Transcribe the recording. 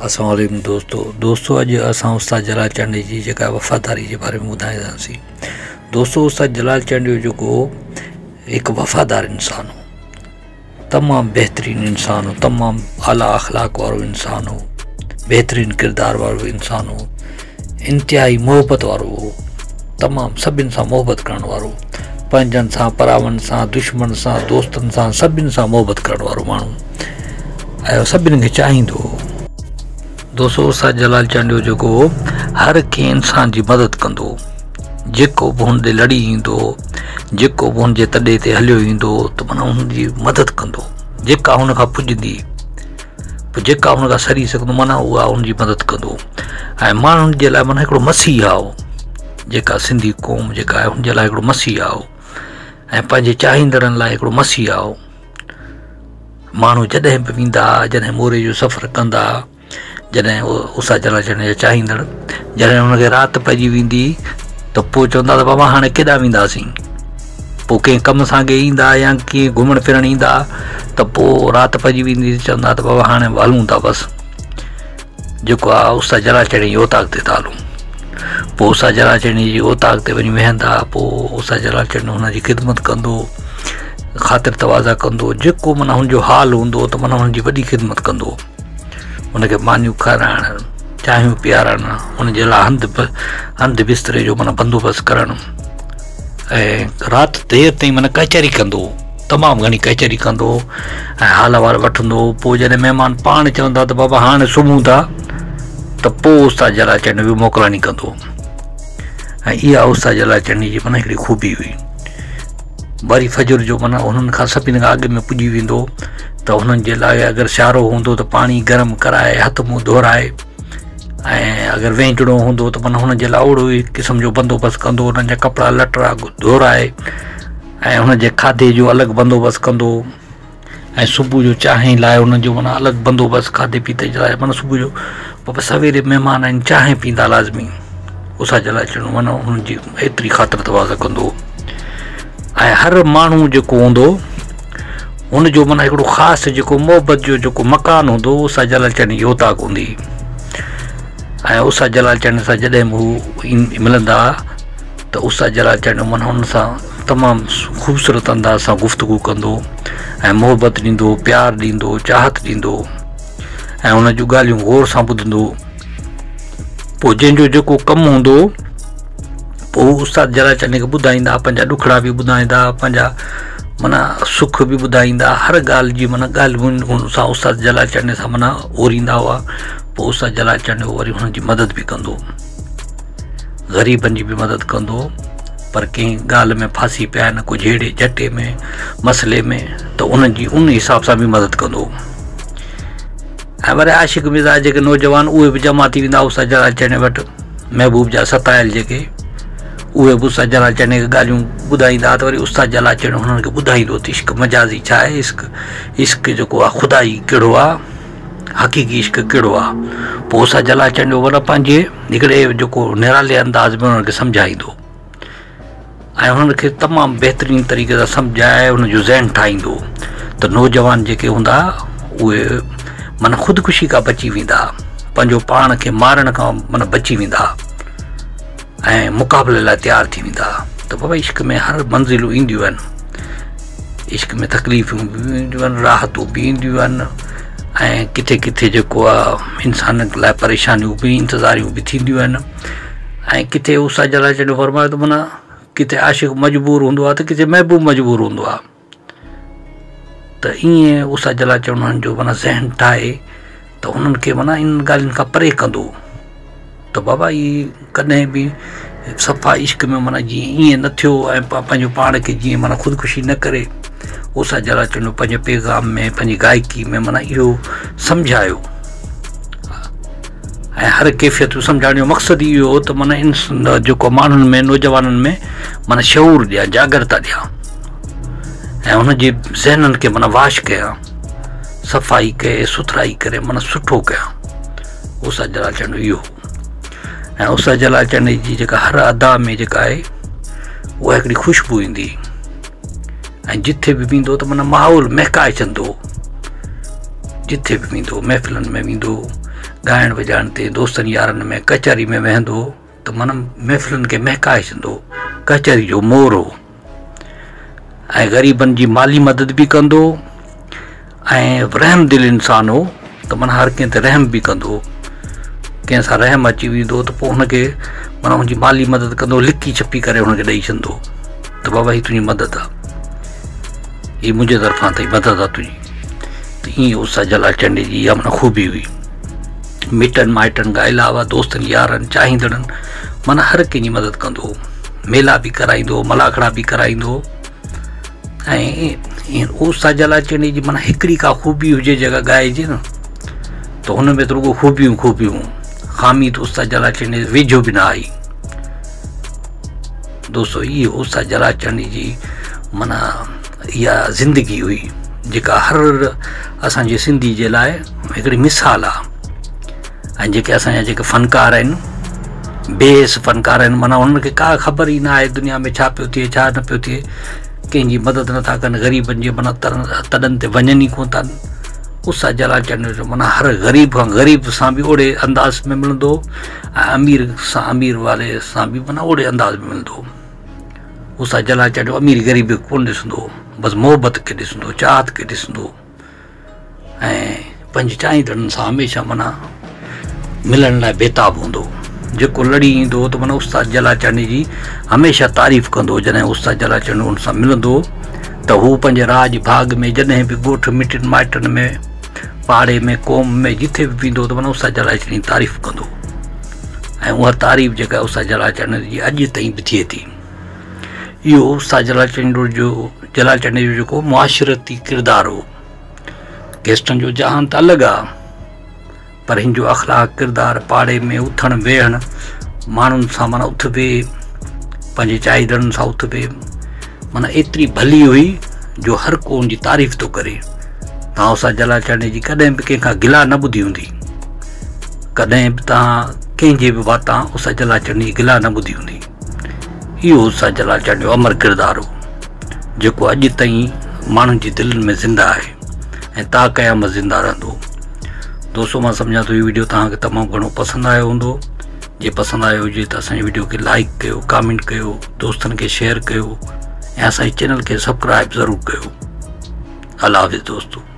السلام عليڪم دوستو دوستو اڄ اسان استاد جلال چانڊيي جي جيڪا وفاداري جي باري ۾ ٻڌائينداسين دوستو استاد جلال چانڊيو جيڪو هڪ وفادار انسان هو تمام بهترين انسان هو تمام اعليٰ اخلاق وارو انسان هو بهترين ڪردار وارو انسان هو انتهائي محبت وارو هو تمام سڀن سان محبت ڪرڻ وارو پنهنجن سان پراون سان دشمن سان دوستن سان سڀن سان محبت ڪرڻ وارو ماڻهو ۽ سڀن کي چاهيندو هو دوستو استاد جلال چانڊيو جيڪو هو هر ڪنهن انسان جي مدد ڪندو هو جيڪو به هن ڏي لڙي ايندو هو جيڪو به هن جي تڏي تي هليو ايندو هو ته معنيٰ هن جي مدد ڪندو هو جيڪا هن کان پڄندي پوء جيڪا هن کان سري سگهندو معنيٰ اها هن جي مدد ڪندو هو ۽ ماڻهن جي لاء معنيٰ هڪڙو مسيحا هو جيڪا سنڌي قوم جيڪا آهي هن جي لاء هڪڙو مسيحا هو ۽ پنهنجي چاهيندڙن لاء هڪڙو مسيحا هو ماڻهو جڏهن به ويندا جڏهن موري جو سفر ڪندا جڏهن استاد جلال چانڊيي جا چاهيندڙ جڏهن هن کي رات پئجي ويندي ته پوء چوندا ته بابا هاڻي ڪيڏانهن وينداسين پوء ڪنهن ڪم سانگي ايندا يا ڪيئن گهمڻ ڦرڻ ايندا ته پوء رات پئجي ويندي چوندا ته بابا هاڻي هلون ٿا بس جيڪو آ استاد جلال چانڊيي جي اوطاق تي ٿا هلون پوء استاد جلال چانڊيي جي اوطاق تي وڃي ويهندا پوء استاد جلال چانڊيو هن جي خدمت ڪندو خاطر تواضع ڪندو جيڪو معنيٰ هن جو حال هوندو ته معنيٰ هن جي وڏي خدمت ڪندو ان کي مانيون کارائڻ، چانهيون پيارڻ، ان جي لاء هنڌ هنڌ بستري جو معنيٰ بندوبست ڪرڻ ۽ رات دير تائين معنيٰ ڪچهري ڪندو هو تمام گهڻي ڪچهري ڪندو هو ۽ حال احوال وٺندو هو پوء جڏهن مهمان پاڻ چوندا ته بابا هاڻي سمهون ٿا ته پوء استاد جلال چانڊيو به موڪلاڻي ڪندو هو ۽ اها استاد جلال چانڊيي جي معنيٰ هڪڙي خوبي هئي وري فجر جو معنيٰ انهن کان سڀني کان اڳ ۾ پڄي ويندو ته انهن جي لاء اگر سيارو هوندو ته پاڻي گرم ڪرائي هٿ منهن ڌورائي ۽ اگر وهنجڻو هوندو ته معنيٰ هن جي لاء اوڙو ئي قسم جو بندوبست ڪندو انهن جا ڪپڙا لٽڙا ڌورائي ۽ هن جي کاڌي جو الڳ بندوبست ڪندو ۽ صبح جو چانهه لاء انهن جو معنيٰ الڳ بندوبست کاڌي پيتي جي لاء معنيٰ صبح جو بابا سويري مهمان آهن چانهه پيئندا لازمي اسان جي لاء چڻو معنيٰ انهن جي ايتري خاطر تواضع ڪندو هو ۽ هر ماڻهو جيڪو هوندو هن جو معنيٰ هڪڙو خاص جيڪو محبت جو جيڪو مڪان هوندو هو اسان جلال چانڊيي جي اوطاق هوندي هئي ۽ استاد جلال چانڊيي سان جڏهن به هو ملندا هئا ته استاد جلال چانڊيو معنيٰ هن سان تمام خوبصورت انداز سان گفتگو ڪندو ۽ محبت ڏيندو پيار ڏيندو چاهت ڏيندو ۽ هن جون ڳالهيون غور سان ٻڌندو پوء جنهن جو جيڪو ڪم هوندو پوء هو استاد جلال چانڊيي کي ٻڌائيندا پنهنجا ڏکڙا به ٻڌائيندا پنهنجا معنيٰ سک به ٻڌائيندا هر ڳالهه جي معنيٰ ڳالهه هن سان استاد جلال چانڊيي سان معنيٰ اوريندا هئا پوء استاد جلال چانڊيو وري هن جي مدد به ڪندو غريبن جي به مدد ڪندو هو پر ڪنهن ڳالهه ۾ ڦاسي پيا آهن ڪو جهيڙي جهٽي ۾ مسئلي ۾ ته انهن جي ان حساب سان به مدد ڪندو هو ۽ وري عاشق مزاج جيڪي نوجوان اهي به جمع ٿي ويندا هئا جلال چانڊيي وٽ محبوب جا ستايل جيڪي اهي به استاد جلال چانڊيي کي ڳالهيون ٻڌائيندا ته وري استاد جلال چانڊيو هنن کي ٻڌائيندو ته عشق مجازي ڇا آهي عشق عشق جيڪو آهي خدائي ڪهڙو آهي حقيقي عشق ڪهڙو آ؟ پوء استاد جلال چانڊيو وري پنهنجي هڪڙي جيڪو نرالي انداز ۾ انهن کي سمجهائيندو ۽ انهن کي تمام بهترين طريقي سان سمجهائي ان جو ذهن ٺاهيندو ته نوجوان جيڪي هوندا اهي معنيٰ خودڪشي کان بچي ويندا پنهنجو پاڻ کي مارڻ کان معنيٰ بچي ويندا ۽ مقابلي لاء تيار ٿي ويندا ته بابا عشق ۾ هر منزلون اينديون آهن عشق ۾ تڪليفون به اينديون آهن راحتون به اينديون آهن ۽ ڪٿي ڪٿي جيڪو آهي انسان لاء پريشانيون به انتظاريون به ٿينديون آهن ۽ ڪٿي استاد جلال چانڊيو فرمايو ته معنيٰ ڪٿي عاشق مجبور هوندو آهي ته ڪٿي محبوب مجبور هوندو آهي ته ائين استاد جلال چانڊيو انهن جو معنيٰ ذهن ٺاهي ته انهن کي معنيٰ انهن ڳالهين کان پري ڪندو ته بابا هي ڪڏهن به صفا عشق ۾ معنيٰ جيئن ائين نه ٿيو ۽ پنهنجو پاڻ کي جيئن معنيٰ خودڪشي نه ڪري استاد جلال چانڊيو پنهنجي پيغام ۾ پنهنجي گائڪي ۾ معنيٰ اهو سمجهايو ۽ هر ڪيفيت سمجهائڻ جو مقصد ئي اهو هو ته معنيٰ ان جيڪو ماڻهن ۾ نوجوانن ۾ معنيٰ شعور ڏيان جاڳرتا ڏيان ۽ هن جي ذهنن کي معنيٰ واش ڪيان صفائي ڪري سٿرائي ڪري معنيٰ سٺو ڪيان استاد جلال چانڊيو اهو هو ۽ استاد جلال چانڊيي جي جيڪا هر ادا ۾ جيڪا آهي اها هڪڙي خوشبو ايندي ۽ جٿي به ويندو ته معنيٰ ماحول مهڪائي ڇڏندو هو جٿي به ويندو محفلن ۾ ويندو. ڳائڻ وڄائڻ تي دوستن يارن ۾ ڪچهري ۾ ويهندو هو ته معنيٰ محفلن کي مهڪائي ڇڏندو هو. ڪچهري جو مور هو ۽ غريبن جي مالي مدد به ڪندو هو ۽ رحم دل انسان هو ته معنيٰ هر ڪنهن تي رحم به ڪندو هو. ڪنهن سان رحم اچي ويندو هو ته پوء هن کي معنيٰ هن جي مالي مدد ڪندو هو، لڪي ڇپي ڪري هن کي ڏئي ڇڏندو هو ته بابا هي تنهنجي مدد آهي، هي منهنجي طرفان اٿئي مدد آهي تنهنجي. ته ائين استاد جلال چانڊيي جي اها معنيٰ خوبي هئي. مٽن مائٽن کان علاوه دوستن يارن چاهيندڙن معنيٰ هر ڪنهن جي مدد ڪندو هو. ميلا به ڪرائيندو هو، ملاکڙا به ڪرائيندو هو ۽ استاد جلال چانڊيي جي معنيٰ هڪڙي ڪا خوبي هجي جيڪا ڳائجي نه ته هن ۾ ته رڳو خوبيون خوبيون خامي ته استاد جلال چانڊيي ويجهو به نه آئي. دوستو اهو استاد جلال چانڊيي جي معنيٰ اها زندگي هئي جيڪا هر اسان جي سنڌي جي لاء هڪڙي مثال آهي ۽ جيڪي اسان جا جيڪي فنڪار آهن بي حس فنڪار آهن معنيٰ انهن کي ڪا خبر ئي نه آهي دنيا ۾ ڇا پيو ٿئي ڇا نه پيو ٿئي ڪنهن جي مدد نٿا ڪن غريبن جي معنيٰ تڏن تي وڃن ئي ڪونه ٿا استاد جلال چانڊيو جو معنيٰ هر غريب کان غريب سان به اوڙي انداز ۾ ملندو ۽ امير سان امير واري سان به معنيٰ اوڙي انداز ۾ ملندو استاد جلال چانڊيو امير غريب کي ڪونه ڏسندو هو بس محبت کي ڏسندو هو چاهت کي ڏسندو هو ۽ پنهنجي چاهيندڙن سان هميشه معنيٰ ملڻ لاء بيتاب هوندو هو جيڪو لڙي ايندو هو ته معنيٰ استاد جلال چانڊيي جي هميشه تعريف ڪندو هو جڏهن استاد جلال چانڊيو ان سان ملندو هو ته هو پنهنجي راڄ ڀاڳ ۾ جڏهن به ڳوٺ مٽن مائٽن ۾ پاڙي ۾ قوم ۾ جٿي به ويندو هو ته معنيٰ استاد جلال چانڊيي جي تعريف ڪندو هو ۽ اها تعريف جيڪا استاد جلال چانڊيو جي اڄ تائين به ٿئي ٿي. اهو استاد جلال چانڊيو جو جلال چانڊيو جو جيڪو معاشرتي ڪردار هو. گيسٽن جو جهان ته الڳ آ پر هن جو اخلاق ڪردار پاڙي ۾ اٿڻ ويهڻ ماڻهن سان معنيٰ اٿ ويهه پنهنجي چاهيندڙن سان اٿ ويهه معنيٰ ايتري ڀلي هئي جو هر ڪو ان جي تعريف ٿو ڪري. توهان استاد جلال چانڊيي جي ڪڏهن به ڪنهن کان گلا نه ٻڌي هوندي. ڪڏهن به توهان ڪنهن جي به واتان استاد جلال چانڊيي جي گلا نه ٻڌي هوندي. اهو استاد جلال چانڊيو امر ڪردار هو، جيڪو اڄ تائين ماڻهن جي دلين ۾ زنده آهي ۽ تا قيامت زنده رهندو. دوستو مان سمجهان ٿو هي وڊيو توهان کي تمام گهڻو پسند آيو هوندو. جي پسند آيو هجي ته اسان جي وڊيو کي لائيڪ ڪيو، ڪامينٽ ڪيو، دوستن کي شيئر ڪيو ۽ اسان جي چينل کي سبسڪرائب ضرور ڪيو. الله حافظ دوستو.